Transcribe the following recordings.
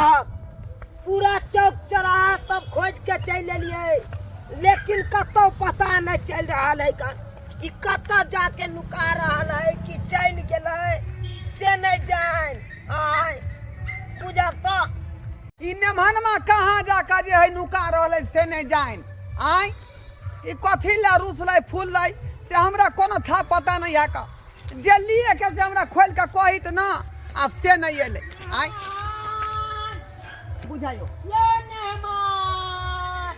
रहब। पूरा चौक चौराहा सब खोज के चलि एलियै, लेकिन कतौ पता नहि चलि रहल है कन ई कतऽ जाके नुका रहल है कि चलि गेलै से नहि जानि। आय बुझब तऽ ई नेमहनमा कहाँ जाके जे है नुका रहल है से नहि जानि। आय ई कथी लए रुसलै फूललै से हमरा कोनो था पता नहि है का। जे लिए के से हमरा खोलि के कही तऽ ना, आ से नहि एलै। आय बुझाइयो ये मेहमान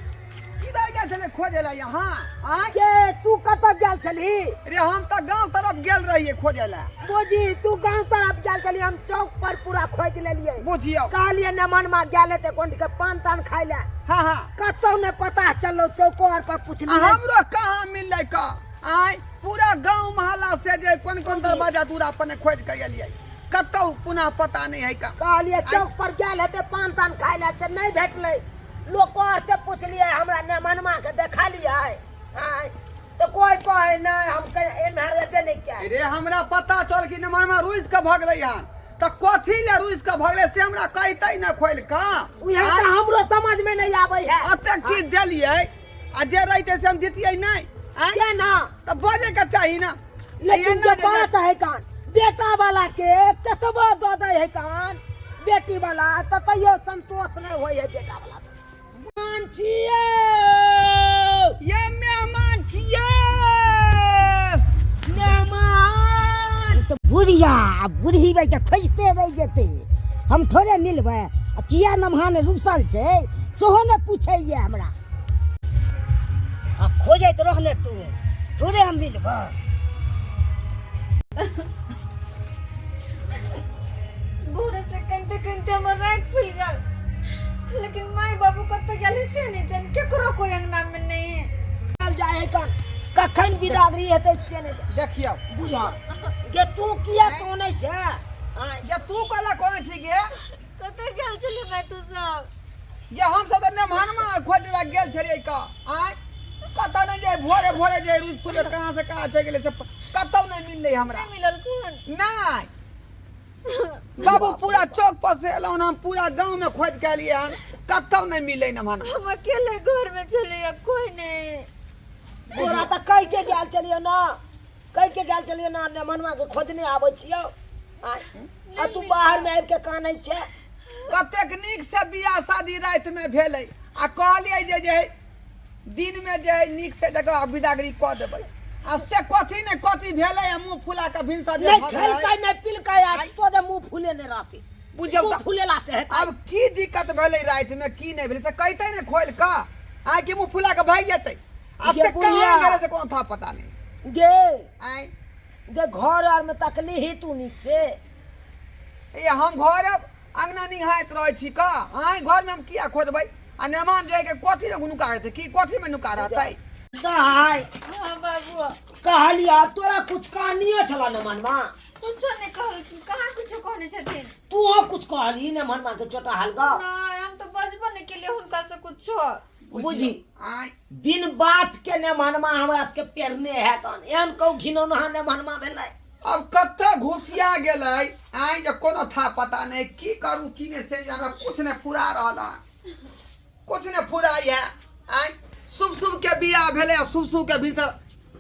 की भए गेल छलै खोजै लए यहाँ? आय के तू कतऽ गेल छलही? रे हम तऽ गाँव तरफ गेल रहियै खोजै लए। बुझी तू गाँव तरफ गेल छलही, हम चौक पर पूरा खोजि लेलियै। बुझियौ कहलियै नमनमा गेल हेतै कोन के पान तान खाय लए। हाँ हाँ। कतौ नहि पता चललो, चौको आर पर आ पुछलियै। हमरो कहाँ मिललै का? आय पूरा गाँव मोहल्ला से जे कोन कोन दरवाजा दूरा पर खोजि के एलियै, कतौ पुनः पता नहीं है का। कहलियै चौक पर गेल हेतै पान तान खाय लए, से नहि भेटलै। लोको आर से पुछलियै हमरा नमनमा के देखलियै? आय तऽ कोइ कहै नहि, हम एम्हर एबे नहि कयल। रे हमरा पता चल कि नमनमा रुसि के भगलै हन, तऽ कथी ले रुसि के भगलै से हमरा कहितै न खोलि कऽ। उएह तऽ हमरो समझ में नहीं आबै है। अतेक चीज देलियै आ जे रहितै से हम दितियै नहि। आँय? के ना? तऽ बजै के चाही ना। लेकिन एना जे जे बात है कान बेटा वाला के कतबो दऽ दै है कान बेटी वाला तऽ तैयो संतोष नहीं होइ है बेटा वाला से। मेहमान छियै। ये मेहमान छियै। मेहमान। तऽ बुढ़िया आ बुढ़ी भाई के खोजिते रहि जेतै, हम थोड़े मिलबै। आ किया नमहान रुसल छै सेहो ने पूछैए हमरा। आ खोजैत रहने तू थोड़े हम मिलबै। भोरे से कनते कनते हमर राति फूल गेल, लेकिन माय बाबू कतऽ गेल से नहीं जान, केकरो कोई अंगना में नहीं है। चल जाए है कन कखन बिदागरी हेतै से नहीं जान। देखियौ बुझा गे तू किया कानै छै? आँय, गे तू कहला कोन छी गे? कतऽ गेल छली माय तू सब? गे हम सब तऽ नेमहनमा खोज लए गेल छलियै का। आँय कतऽ नहि जे भोरे भोरे जे रुस फूल कहाँ से कहाँ चलि गेलै से कतौ नहि मिललै हमरा। नहीं मिलल कोन? नहीं बाबू, पूरा चौक पर से एलहुँ हम, पूरा गाँव में खोज के एलियै हन, कतौ नहि मिललै नेमहनमा। हम अकेले घर में छलियै, कोई नहीं। तोरा तऽ कहि के गेल छलियै ना, कहि के गेल छलियै ना नेमहनमा के खोजने आबै छियौ। आँय, आ तू बाहर में आबि के कानै छै। कतेक नीक से बियाह शादी राति में भेलै आ कहलियै जे जे दिन में जे है नीक से जगह बिदागरी कऽ देबै, आ से कथी ने कथी भेलै आ मुँह फुला कऽ भिनसर जे नहि भऽ गेलै। खेलकै नहि पिलकै आ सोझे मुँह फुलेने रहतै। बुझियौ मुँह तऽ फुलेला से हेतै। आब की दिक्कत भेलै राति में की नहि भेलै से कहितै ने खोलि कऽ, आइ कि मुँह फुला कऽ भागि जेतै। आब ये से कहाँ बुढ़िया। गेलै से कोनो था पता नहि। गे आँय गे घर आर में तकली ही तू नीक से? ए हम घर अंगना निहाइत रहै छी का। आँय घर में हम किया खोजबै? आ मेहमान जाय के कथी में नुका हेतै? की कथी में नुका रहतै? दाइ। हाँ बाबू। कहलिया तोरा कुछ कहनियो छला ने मनमा? कुछो नहीं कहलखिन, कहाँ कुछो कहने छथिन। तू कुछ कहली ने मनमा के चोटा हलगा? नहीं, हम तो बजबो नहीं केलिए हुनका से कुछो। बुझी आँय बिन बात के ने मनमा हमरा सबके पेरने है तहन एहन कहू घिनौना ने मनमा भेलै। अब कतऽ घुसिया गेलै आँय जे कोनो था पता नहीं, की करू की नहीं से हमरा कुछ नहीं फुरा रहल है, कुछ नहीं फुराई है। आँय शुभ शुभ के बियाह भेलै आ शुभ शुभ के भीतर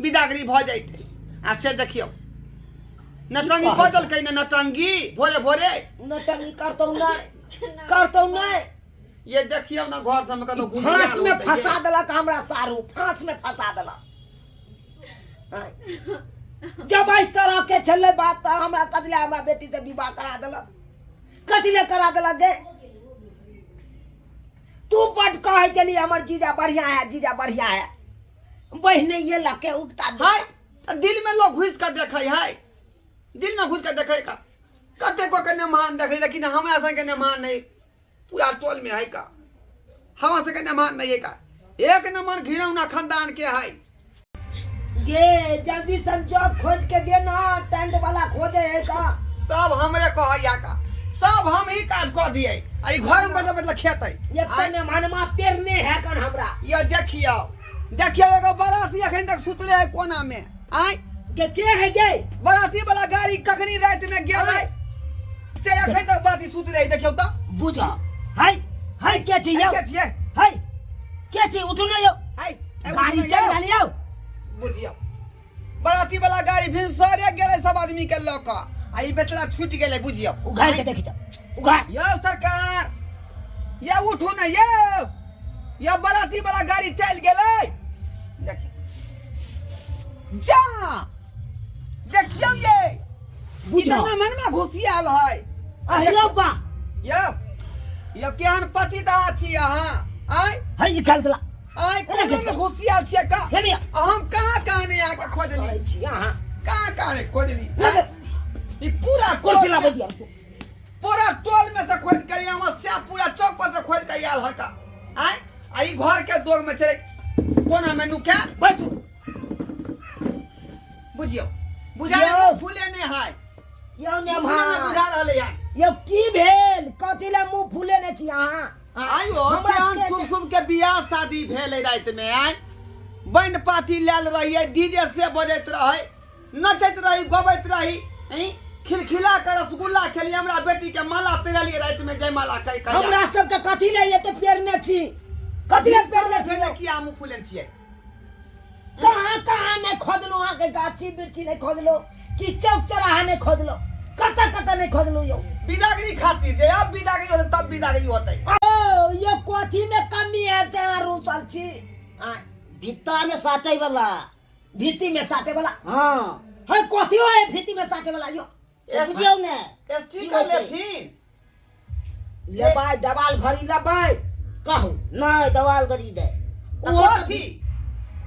बिदागरी भऽ जैतै। आ से देखियौ नटंगी बदलकै ने नटंगी भोरे भोरे। नटंगी करतौ नहीं, करतौ नहीं। ये देखियौ ना घर सब में कतौ घुसिया फांस में रहतै। फंसा देलक हमरा सारू, फांस में फंसा देलक। आँय। जब एहि तरह के छलै बात तऽ हमरा कथी लए हमरा बेटी से विवाह करा देलक? कथी लए करा देलक गे? तू बड कहै छली हमर जीजा बढ़िया है, जीजा बढ़िया है, बहिने ये लके उगता है तऽ दिल में लोग घुसि कऽ देखै है, दिल में घुसि कऽ देखै का। कतेको के मेहमान देखै, लेकिन हमरा संगे मेहमान नहीं पूरा टोल में है का। हमरा सबके मेहमान नहीं है का, एक नंबर घिनौना खानदान के है। गे जल्दी से जॉब खोज के दे ना, टेंट वाला खोजे है का। सब हमरे कहैया का, सब हम ही काज कऽ दिए। आ ई घर में बैठल बैठल खेतै। ये तो मेहमानमा पेरने है कन हमरा। ये देखियौ देखियौ एगो बराती अखन तक सुतले है कोना में। आँय गे के है गे? बराती वाला गाड़ी कखनी राति में गेलै से अखन तक बराती सुतले है, देखियौ तऽ। बुझा हाय हाय के छी यौ के छियै हाय के छी उठू ने यौ हाय गाड़ी चलि गेल यौ बुझियौ बराती वाला गाड़ी भिनसरे गेलै सब आदमी के लऽ कऽ आ ई बेचारा छूटि गेलै बुझियौ उघारि के देखी तऽ उघार यौ सरकार यौ उठू ने यौ यौ बराती वाला गाड़ी चलि गेलै देखियौ जा देखियौ ये ई बुझौ तऽ मनमे घुसियाल है अहिरो बा यौ यौ केहन पतिदा छी अहाँ आँय हई निकाल देला आँय कोनो मे घुसियाल छियै का हे लिअ। हम कहाँ कहाँ नहि अहाँके खोजली करै छी अहाँ कहाँ कहाँ नहि खोजली लगे। ई पूरा कुर्सी टोल लाबै में- दिअ पूरा टोल में से खोज के हम से पूरा चौक पर से खोज के आयल हका आँय आ ई घर के दोग में छलै कोना में नुका बैसू बुझियौ बुझा यौ। फूले नहि है यौ ने फूले नहि भाई बुझा रहलै यार यौ की भेल कथी लए मुँह फूलेने छी अहाँ आयो हमरा केहन सबके- शुभ शुभ के बियाह शादी भेल राति में आय बैंड पाती लायल रहिए डीजे से बजैत रहे नचैत रही गबैत रही हैं? खिलखिला के रसगुल्ला खेलिए हमरा बेटी के माला पहिरलिए राति में जयमाला कर कर हमरा सबके कथी लए एते पेरने छी कथी लए पेरने छी यौ? किया मुँह फूलेने छियै कहाँ कहाँ नहि खोजलहुँ अहाँके गाछी बिरछी नहि खोजलहुँ कि चौक चौराहा नहि खोजलहुँ कतऽ कतऽ नहि खोजलहुँ यौ बिदागरी खातिर जे अब बिदागरी होतै तब बिदागरी होतै ओ यो कथी में कमी है से अहाँ रूसल छी आँय, भित्ता में साटे वाला भीती में साटे वाला हाँ है कथी हो है भीती में साटे वाला यो से बुझियौ ने स्टिकर लेथिन लेबै देवाल घड़ी लेबै कहू नहि दवाल गरी दे तऽ कथी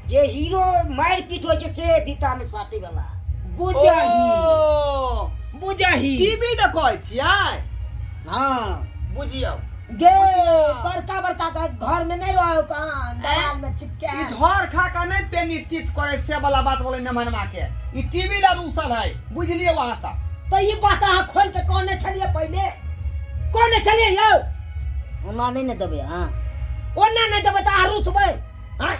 जे हीरो मारि पीट होइ छै से भित्ता में साटे वाला बुझही ओ बुझही टीवी देखै छियै हाँ बुझियौ गे बड़का बड़का के घर में नहीं रहो कान दीवार में चिपके ई ढोर खा के नहीं पेनी तीत करे से वाला बात बोले नमनमा के ई टीवी ला रूसल है बुझलिए वहां से तो ये बात अहाँ खोल के कहने छलिए पहले कहने छलिए यौ ओना नहि ने देबै हाँ ओना नहीं देबै तऽ अहाँ रुसबै आँय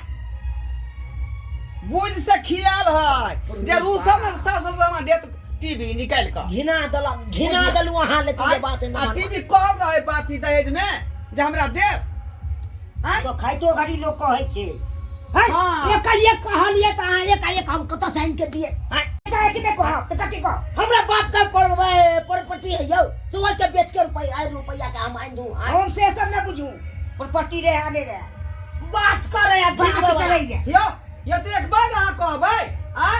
बुझ से खियाल है जे रूसल ने सास ससुर देत टीवी निकाल के घिना देलक घिना देलू अहाँ लेकिन जे बात आ टीवी कहल रहे बात ही दहेज में जे हमरा देब आँय तो खाइतो घड़ी लोक कहै छै है हाँ। एकाएक कहलिए तऽ अहाँ एकाएक हम कतऽ से आनि के दिए आँय? एकाएक नहि कहब तऽ कथी कहब हमरा बाप का प्रॉपर्टी है यौ से ओहि के बेच के रुपैया आइ रुपैया के हम आनि दू आँय? हम से सब नहि बुझू प्रॉपर्टी रहे आ नहि रहे बात करे है बात करैया यो यो तऽ एक बार अहाँ कहबै आय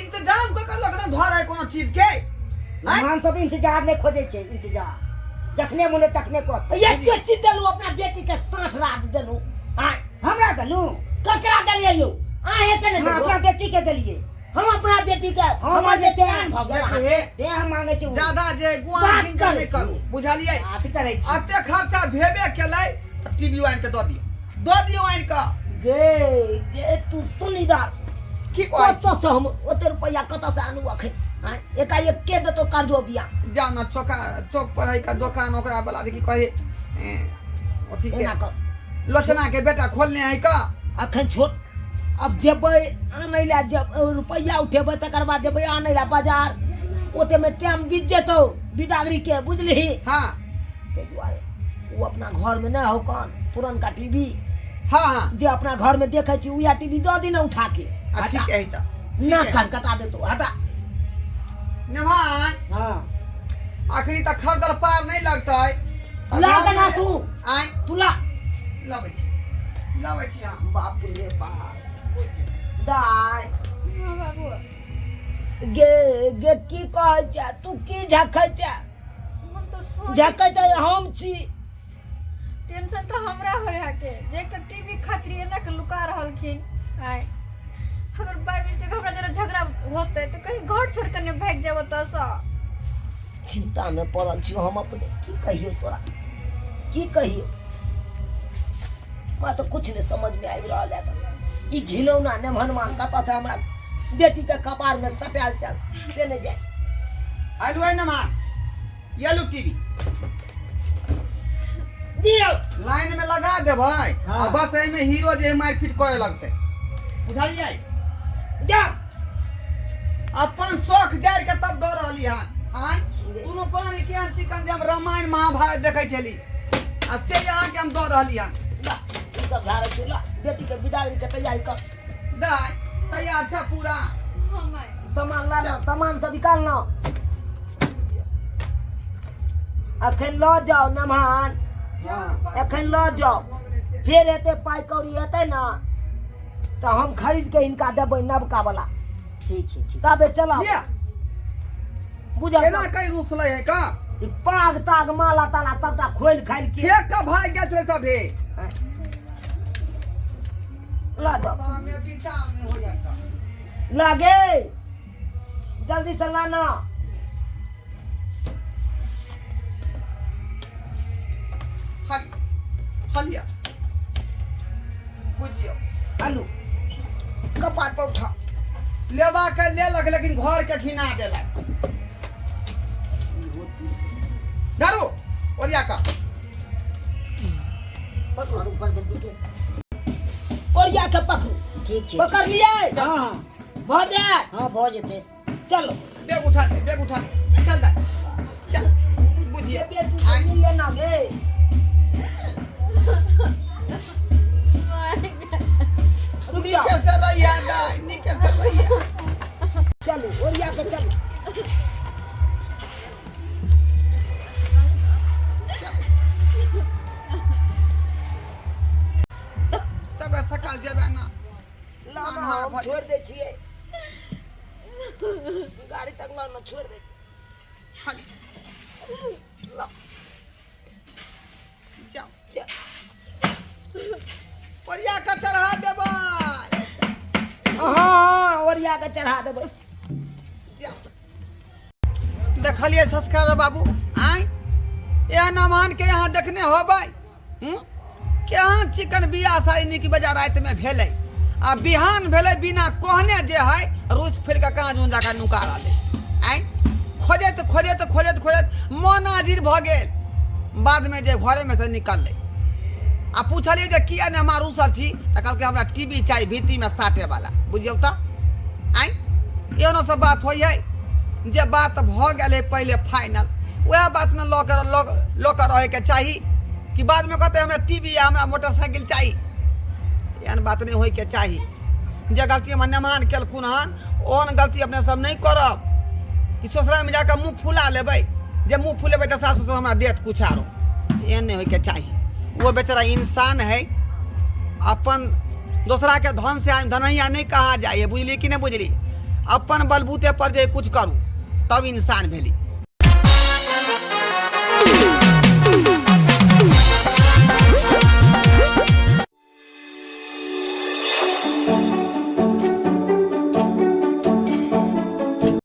इंतजाम कऽ कऽ लोक ने धरै है कोनो चीज के आँय? मान सब इंतजार नहि खोजै छै इंतजार जखने मोने तखने कहतै एते चीज देलू अपना बेटी के साठ रात देलू आँय हमरा देलू ककरा देलियै यौ अहें के ने हम अपना देलू बेटी के देलियै हम अपना बेटी के हम हमर जे बेटी आन भऽ गेल अहाँ। हे तें हम मांगै छी ज्यादा जे गुआ बात गिंजर करै नहि छी। करू बुझलियै बात करै छी एते खर्चा भेबे केलै तऽ टीवी आनि कऽ दऽ दियौ दऽ दियौ आनि कऽ गे गे तू सुन इधर की कहै छी कतऽ से हम ओते रुपैआ कतऽ से आनू अखन आँय? एकाएक के देतो कर्जो बिया जाउ ने चौका चौक पर है का दोकान ओकरा वाला जे की कहै ए, अथी के एना कर लोचना के बेटा खोलने है का अखन छोड़ अब जेबै आनै लए जब रुपैआ उठेबै तकर बाद जेबै आनै लए बाजार ओते में टाइम बीत जेतौ बिदागरी के बुझलिही हाँ ताहि दुआरे ओ अपना घर में नहि हो कन पुरनका टीवी हाँ हाँ जे अपना घर में देखै छी उएह टीवी दऽ दी ने उठा के आ हटा ठीक है तऽ ना कान कटा देतो हटा नेभान हाँ अखनी तऽ खरीदल पार नहीं लगतै तऽ ला घर देना में- तू आँय तू ला लबै छी लबै छी हम बाप रे बाप दाय हाँ बाबू गे गे की कहै छै तू की झखै छै हम तो सोच झखै तऽ हम छी टेंशन तो हमरा होय है के जे एकटा टीवी खातिर एना के लुका रहलखिन आय अगर बाय मिस्टेक हमरा जरा झगड़ा होते तो कहीं घर छोड़ के नहीं भाग जाब ओतऽ से चिंता में पड़ल छी हम अपने की कहियो तोरा की कहियो हमरा तऽ कुछ नहि समझ में आबि रहल है तऽ ई घिनौना नेमहनमा कतऽ से हमरा बेटी के कपार में सटायल चल से नहि जाय आलू है नमा ये लो टीवी दियौ लाइन में लगा देबै हाँ। आ बस एहिमे हीरो जे मारपीट करे लगतै बुझलियै जा अपन शौख जारि के तब दऽ रहली हन आँय दुनू प्राणी केहन चिकन जे हम रामायण महाभारत देखै छली आ से अहाँके हम दऽ रहली हन। ला, ई सब झाड़ै छी, ला बेटी के विदाई के तैयारी कर। दाय तैयार छै पूरा? हाँ माय। सामान ला ना, सामान सब निकाल ना, अखन लऽ जाओ नमहान। हाँ। एखन लऽ जाओ, फेर हेतै पाइ कौड़ी हेतै ने तऽ हम खरीद के हिनका देबै नबका वाला। ठीक छै, ठीक। तबे चलब। लिअ। बुझल? केना कहीं रुसलै है का? ई पाग ताग माला ताला सबटा खोलि खालि के फेंक कऽ भागि गेल छलै सभे। लऽ जाओ। सारा में पीछा नहि होइए का। लगे जल्दी से लाना। हल हलिया बुझियौ। आलू कपार पर उठा। लेबा के लेलक लेकिन घर के घिना देलक। दारू ओरिया का। पकड़ू ऊपर जल्दी के। ओरिया के पकड़ू। ठीक छै। पकड़ लिए? हाँ हाँ। भऽ जायत? हाँ, भऽ जेतै। चलो। बैग उठा ले, बैग उठा ले, चल दा चल। बुझिए। ये बेटी से मिल लेना गे। रुक जाओ। नीके से रहिया दाई, नीके से रहिया। चलू, ओरिया के चलू। सब सकाल जेबै ना। लामा, हम छोड़ दै छियै गाड़ी तक, लाओ ना, छोड़ दे। खाली लाओ। जाओ। चल। ओरिया के चढ़ा देबै। हाँ, ओरिया के चढ़ा देबै। जाओ। देखलियै संस्कार बाबू, आँय, एहन अमान के यहाँ देखने होबै? हूँ, केहन चिकन बियाह शादी नीक बेजा रातिमे भेलै आ बिहान भेलै, बिना कहने जे है रूस फिर कऽ कहाँ जून जाकऽ नुका रहलै। आँय, खोजैत खोजैत खोजैत खोजैत मन आजिर भऽ गेल। बादमे जे घरेमे से निकललै आ पुछलियै जे किया ने हमरा रूसल छी, तऽ कहलकै हमरा टी वी चाही भीतीमे साटे वाला। बुझियौ तऽ, आँय, एहनो सब बात होइ है? जे बात भऽ गेलै पहिले फाइनल, वएह बात ने लऽ के लऽ कऽ रहैके चाही कि बादमे कहतै हमरा टी वी या हमरा मोटरसाइकिल चाही। एहन बात नहि होइके चाही। जे गलती हमर नेमान केलखुन हन, ओहन गलती अपने सब नहि करब कि ससुरालमे जाकऽ मुँह फुला लेबै, जे मुँह फुलेबै तऽ सास ससुर हमरा देत कुछ आरो। एहन नहि होइके चाही। ओ बेचारा इंसान है, अपन दोसराके धन से धनैया नहि कहा जाइ है। बुझली कि नहि बुझली? अपन बलबूते पर जे कुछ करू तब इंसान भेली।